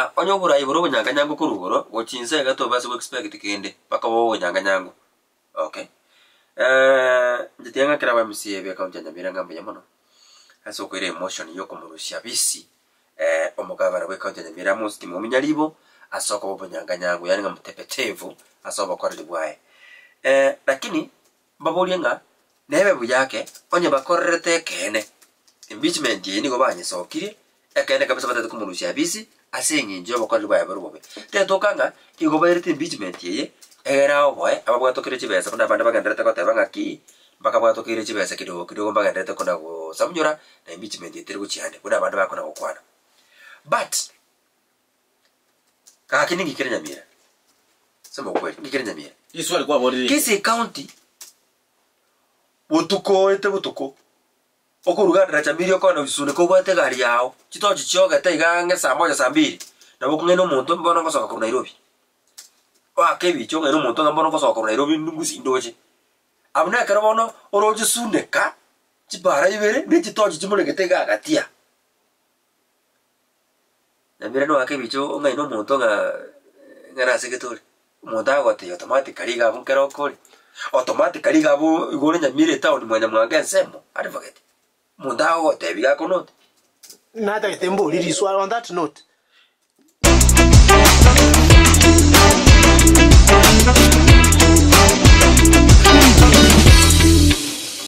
Ng'a onye oborai bore obonyanganyangu korwa igoro, gochia inse iga tobasa go expect kende, mpaka bobe obonyanganyangu. Okay. Inche tiga ng'akere aba MCA be ekaunti ya Nyamira ng'a mbuya mono, ase okoira emotion ya okomorusia bisi omogavana bwe ekaunti ya Nyamira Amos Kimumi Nyaribo, ase okoba obonyanganyangu yaani ng'a mtepetevu ase obokoreri bwaye. Lakini mbaborie ng'a nebe buya ake onye bakorerete ekeene, impeachment eye nigo banyesokirie, ekeene kabisa batagete komorusia abisi ase eng'encho y'obokoreri bwaye bore obobe. Tetoka ng'a igo bairete impeachment eye egere aoboe ababwatokeire chibesa buna abande bagendererete goteba ng'aki mbakabwatokeire chibesa kidogo kidogo mbagendererete kona gosamunyora na impeachment eye teri gochia ande buna abande bakona gokwana. But gaki ninki kere Nyamira? Sema ukweli, ninki kere Nyamira? Riswali kwaborire Kisii County botuko oete botuko okoruga daraja mbiri okogenda gochisunika kobwate egari yao, chitochi chiogete iga ang'e saa moja saa mbiri, nabo okong'aina omonto mbono ngosoka korwa Nairobi. Oake ebicha ong'aine omonto ng'a mbono ngosoka korwa Nairobi ngusi ndoche. Abwo na ekero bono oroche suneka, chipara ibere ne chitochi chimoregete iga agatia. Nyamira noake ebicha ong'aine omonto ng'a ng'a nasegete ore. Omonto agotebia automatically iga abwo nkere okore, automatically iga abwo igo ore Nyamira etown mwa Nyamwanga ensemo, advocate. Omonto agogotebia iga akonote. Natagete mborie riswali on that note.